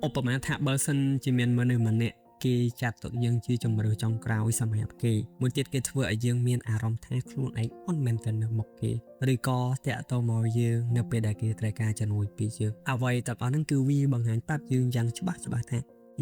ឧបមាថាបើសិនជាមានមនុស្សម្នាក់គេចាត់ទុកយើងជាជម្រើសចុងក្រោយសម្រាប់គេមួយទៀតគេធ្វើឲ្យយើងមានអារម្មណ៍ថាខ្លួនឯងអន់មែនទែននៅមុខគេឬក៏តាក់ទងមកយើងនៅពេលដែលគេត្រូវការជំនួយពីយើងអ្វីទាំងអស់ហ្នឹងគឺវាបង្ហាញប្រាប់យើងយ៉ាងច្បាស់ច្បាស់ថា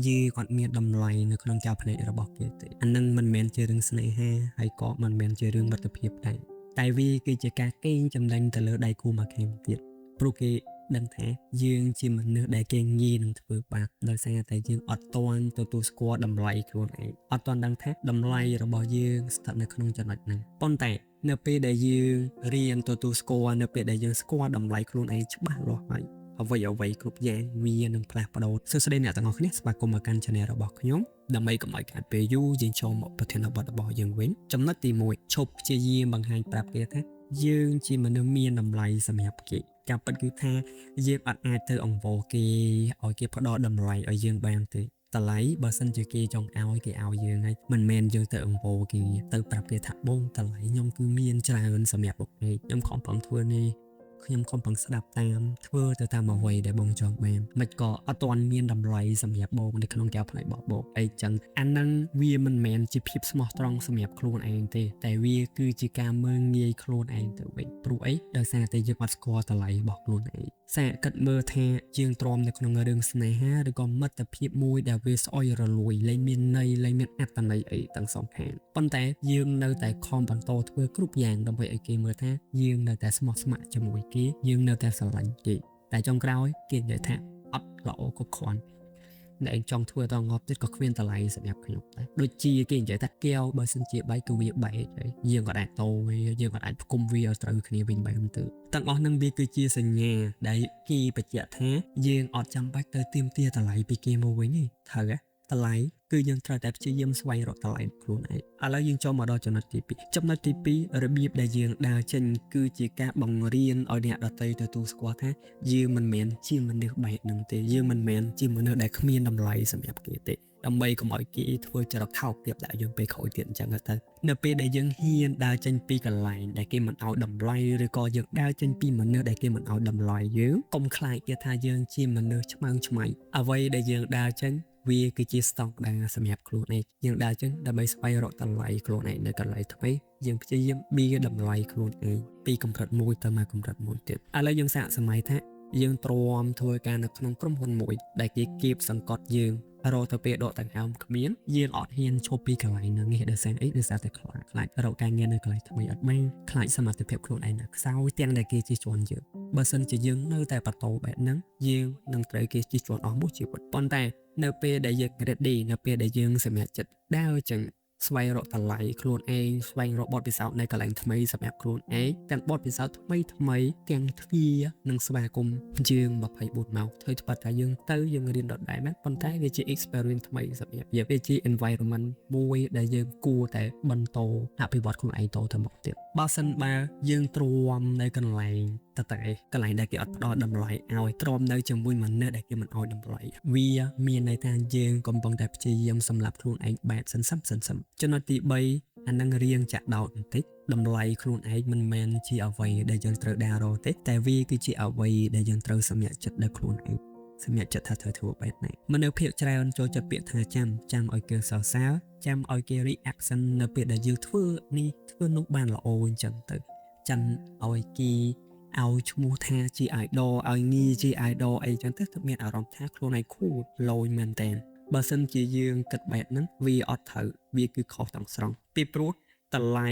យើងគាត់មានតម្លៃនៅក្នុងកែវភ្នែករបស់គេទេអានឹងមិនមែនជារឿងស្នេហាហើយក៏មិនមែនជារឿងមិត្តភាពដែរតែវាគឺជាការកេងចំណេញទៅលើដៃគូមកខាងទៀតព្រោះគេដឹងថាយើងជាមនុស្សដែលគេងាយនឹងធ្វើបាបដោយសារតែយើងអត់ទាន់ទទួលស្គាល់តម្លៃខ្លួនឯងអត់ទាន់ដឹងថាតម្លៃរបស់យើងស្ថិតនៅក្នុងចំណុចណាប៉ុន្តែនៅពេលដែលយើងរៀនទទួលស្គាល់នៅពេលដែលយើងស្គាល់តម្លៃខ្លួនឯងច្បាស់លាស់ហើយអ្វីអ្វីគ្រប់យ៉ាងវានឹងផ្លាស់ប្ដូរសួស្តីអ្នកទាំងអស់គ្នាស្វាគមន៍មកកាន់ Channel របស់ខ្ញុំដើម្បីកុំឲ្យខាតពេលយូរយើងចូលមកប្រធានបទរបស់យើងវិញចំណុចទី1ឈប់ព្យាយាមបង្ហាញប្រាប់គេថាយើងជាមនុស្សមានតម្លៃសម្រាប់គេការពិតគឺថាយើងអត់អាចទៅអង្វរគេឲ្យគេផ្ដល់តម្លៃឲ្យយើងបានទេតម្លៃបើសិនជាគេចង់ឲ្យគេឲ្យយើងហើយមិនមែនយើងទៅអង្វរគេទៅប្រាប់គេថាបងតម្លៃខ្ញុំគឺមានច្រើនសម្រាប់បុកឯងខ្ញុំខំប្រឹងធ្វើនេះខ្ញុំខំប្រឹងស្ដាប់តាមធ្វើទៅតាមអ្វីដែលបងចង់បានមិនក៏អត់ទាន់មានតម្លៃសម្រាប់បងនៅក្នុងកែវផ្នែករបស់បងអីចឹងអាហ្នឹងវាមិនមែនជាភាពស្មោះត្រង់សម្រាប់ខ្លួនឯងទេតែវាគឺជាការមើលងាយខ្លួនឯងទៅវិញព្រោះអីដោយសារតែយើងអត់ស្គាល់តម្លៃរបស់ខ្លួនឯងសាកគិតមើលថាយើងទ្រាំនៅក្នុងរឿងស្នេហាឬក៏មិត្តភាពមួយដែលវាស្អុយរលួយលែងមានន័យលែងមានអត្ថន័យអីទាំងសងខាងប៉ុន្តែយើងនៅតែខំបន្តធ្វើគ្រប់យ៉ាងដើម្បីឲ្យគេមើលថាយើងនៅតែស្មោះស្ម័គ្រជាមួយគេយើងនៅតែស្រឡាញ់គេតែចុងក្រោយគេនិយាយថាអត់ល្អគ្រប់គ្រាន់អ្នកឯងចង់ធ្វើតងាប់ទៀតក៏គ្មានតម្លៃសម្រាប់ខ្ញុំដែរដូចជាគេនិយាយថាកែវបើសិនជាបែកគឺវាបែកហើយយើងក៏អាចតវាយើងក៏អាចផ្គុំវាឲ្យត្រូវគ្នាវិញបែបទៅទាំងអស់នឹងវាគឺជាសញ្ញាដែលគេបញ្ជាក់ថាយើងអត់ចាំបាច់ទៅទាមទារតម្លៃពីគេមកវិញទេត្រូវទេតម្លៃគឺយើងត្រូវតែព្យាយាមស្វែងរកតម្លៃខ្លួនឯងឥឡូវយើងចូលមកដល់ចំណុចទី2ចំណុចទី2របៀបដែលយើងដើរចេញគឺជាការបង្រៀនឲ្យអ្នកដទៃទទួលស្គាល់ថាយើងមិនមែនជាមនុស្សបែបហ្នឹងទេយើងមិនមែនជាមនុស្សដែលគ្មានតម្លៃសម្រាប់គេទេដើម្បីកុំឲ្យគេធ្វើចរិតថោកទាបដាក់យើងពេលក្រោយទៀតអញ្ចឹងទៅនៅពេលដែលយើងហ៊ានដើរចេញពីកន្លែងដែលគេមិនឲ្យតម្លៃឬក៏យើងដើរចេញពីមនុស្សដែលគេមិនឲ្យតម្លៃយើងកុំខ្លាចគេថាយើងជាមនុស្សឆ្មើងឆ្មៃអ្វីដែលយើងដើរចេញវាគឺជាស្តង់ដារសម្រាប់ខ្លួនឯងយើងដើរចេញដើម្បីស្វែងរកតម្លៃខ្លួនឯងនៅកន្លែងថ្មីយើងព្យាយាមបៀតម្លៃខ្លួនឯងពីកម្រិតមួយទៅមកកម្រិតមួយទៀតឥឡូវយើងសាកសម័យថាយើងទ្រាំធ្វើការនៅក្នុងក្រុមហ៊ុនមួយដែលគេគៀបសង្កត់យើងរកទៅពេលដកដង្ហើមគ្មានយើងអត់ហ៊ានឈប់ពីកន្លែងហ្នឹងទេដោយសារអីដោយសារតែខ្លាចខ្លាចរកការងារនៅកន្លែងថ្មីអត់បានខ្លាចសមត្ថភាពខ្លួនឯងនៅខ្សោយទាំងដែលគេជិះជាន់យើងបើសិនជាយើងនៅតែបន្តបែបហ្នឹងយើងនឹងត្រូវគេជិះជាន់អស់មួយជីវិតប៉ុន្តែនៅពេលដែលយើង ready នៅពេលដែលយើងសម្រេចចិត្តដើរចឹងស្វែងរកតម្លៃខ្លួនឯងស្វែងរកបទពិសោធន៍នៅកន្លែងថ្មីសម្រាប់ខ្លួនឯងទាំងបទពិសោធន៍ថ្មីថ្មីទាំងទ្វារនិងស្វាគមន៍យើង24ម៉ោងធ្វើច្បាស់ថាយើងទៅយើងរៀនដដែលមែនប៉ុន្តែវាជា experience ថ្មីសម្រាប់យើងវាជា environment មួយដែលយើងគួរតែបន្តអភិវឌ្ឍខ្លួនឯងតទៅមុខទៀតបើសិនបើយើងទ្រាំនៅកន្លែងតតែកន្លែងដែលគេអត់ផ្ដល់តម្លៃឲ្យទ្រាំនៅជាមួយមនុស្សដែលគេមិនឲ្យតម្លៃវាមានន័យថាយើងកំពុងតែព្យាយាមសម្លាប់ខ្លួនឯងបែបសន្សឹមសន្សឹមចំណុចទី3អានឹងរៀងចាក់ដោតបន្តិចតម្លៃខ្លួនឯងមិនមែនជាអ្វីដែលយើងត្រូវដើររកទេតែវាគឺជាអ្វីដែលយើងត្រូវសម្រេចចិត្តដោយខ្លួនឯងសម្រាប់ចិត្តថាត្រូវធ្វើបែបណាមនុស្សភាគច្រើនចូលចិត្តពាក្យថាចាំចាំឲ្យគេសរសើរចាំឲ្យគេ reaction នៅពេលដែលយើងធ្វើនេះធ្វើនោះបានល្អអញ្ចឹងទៅចាំឲ្យគេឲ្យឈ្មោះថាជា idol ឲ្យងារជា idol អីចឹងទៅទៅមានអារម្មណ៍ថាខ្លួនឯង cool ឡូយមែនតើបើសិនជាយើងគិតបែបហ្នឹងវាអត់ត្រូវវាគឺខុសទាំងស្រុងពីព្រោះតម្លៃ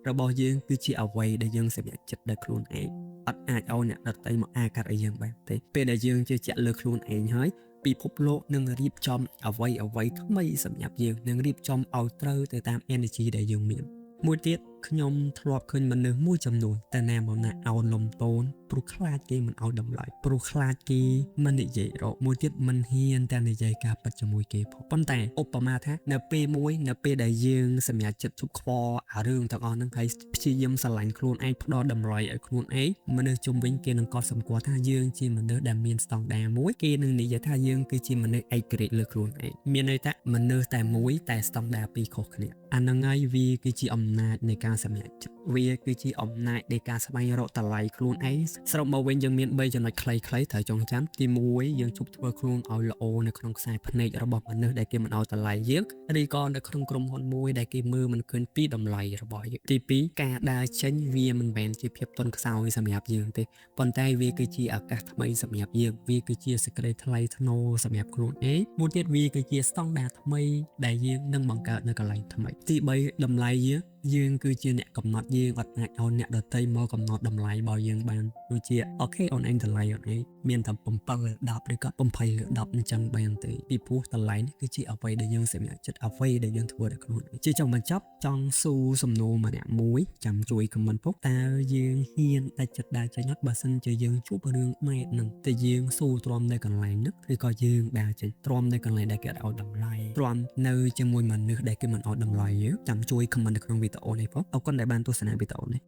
របស់យើងគឺជាអ្វីដែលយើងសម្រេចចិត្តដោយខ្លួនឯងអត់អាចឲ្យអ្នកដទៃមកអាកាត់ឲ្យយើងបានទេពេលដែលយើងជឿជាក់លើខ្លួនឯងហើយពិភពលោកនឹងរៀបចំអ្វីអ្វីថ្មីសម្រាប់យើងនឹងរៀបចំឲ្យត្រូវទៅតាម energy ដែលយើងមានមួយទៀតខ្ញុំធ្លាប់ឃើញមនុស្សមួយចំនួនតែណាមកណាអោនលំទោនព្រោះខ្លាចគេមិនឲ្យតម្លៃព្រោះខ្លាចគេមិននិយាយរកមួយទៀតមិនហ៊ានតែនិយាយការពិតជាមួយគេផងប៉ុន្តែឧបមាថានៅពេលមួយនៅពេលដែលយើងសម្រេចចិត្តជប់ខ្វល់អារឿងទាំងអស់ហ្នឹងហើយព្យាយាមស្រឡាញ់ខ្លួនឯងផ្ដល់តម្លៃឲ្យខ្លួនឯងមនុស្សជុំវិញគេនឹងកត់សម្គាល់ថាយើងជាមនុស្សដែលមានស្តង់ដារមួយគេនឹងនិយាយថាយើងគឺជាមនុស្សឯករាជ្យលើខ្លួនឯងមានន័យថាមនុស្សតែមួយតែស្តង់ដារពីរខុសគ្នាអាហ្នឹងហើយវាគឺជាអំណាចនៃការ ការសម្រេចចិត្តវាគឺជាអំណាចនៃការស្វែងរកតម្លៃខ្លួនឯងសរុបមកវិញយើងមាន3ចំណុចខ្លីៗត្រូវចងចាំទី1យើងជប់ធ្វើខ្លួនឲ្យល្អនៅក្នុងខ្សែភ្នែករបស់មនុស្សដែលគេមិនឲ្យតម្លៃយើងឬក៏នៅក្នុងក្រុមហ៊ុនមួយដែលគេមើលមិនឃើញពីតម្លៃរបស់យើងទី2ការដើរចេញវាមិនមែនជាភាពទន់ខ្សោយសម្រាប់យើងទេប៉ុន្តែវាគឺជាឱកាសថ្មីសម្រាប់យើងវាគឺជាសេចក្តីថ្លៃថ្នូរសម្រាប់ខ្លួនឯងមួយទៀតវាគឺជាស្តង់ដារថ្មីដែលយើងនឹងបង្កើតនៅកន្លែងថ្មីទី3តម្លៃយើងយើងគឺជាអ្នកកំណត់យើងអត់អាចឲ្យអ្នកដទៃមកកំណត់តម្លៃរបស់យើងបានដូចជា okay អូនឯងតម្លៃអូនឯងមានតែ7លើ10ឬក៏8លើ10អញ្ចឹងបានទេពីព្រោះតម្លៃនេះគឺជាអ្វីដែលយើងសម្រេចចិត្តអ្វីដែលយើងធ្វើដោយខ្លួនឯងជាចុងបញ្ចប់ចង់សួរសំណួរម្នាក់មួយចាំជួយ comment ពុកតើយើងហ៊ានដាច់ចិត្តដើរចេញអត់បើសិនជាយើងជួបរឿងបែបហ្នឹងតែយើងស៊ូទ្រាំនៅកន្លែងហ្នឹងឬក៏យើងដើរចេញទ្រាំនៅកន្លែងដែលគេអត់ឲ្យតម្លៃទ្រាំនៅជាមួយមនុស្សដែលគេមិនឲ្យតម្លៃយើងចាំជួយ comment នៅក្នុងវីដេអូនេះផងអរគុណដែលបានទស្សនាវីដេអូនេះ។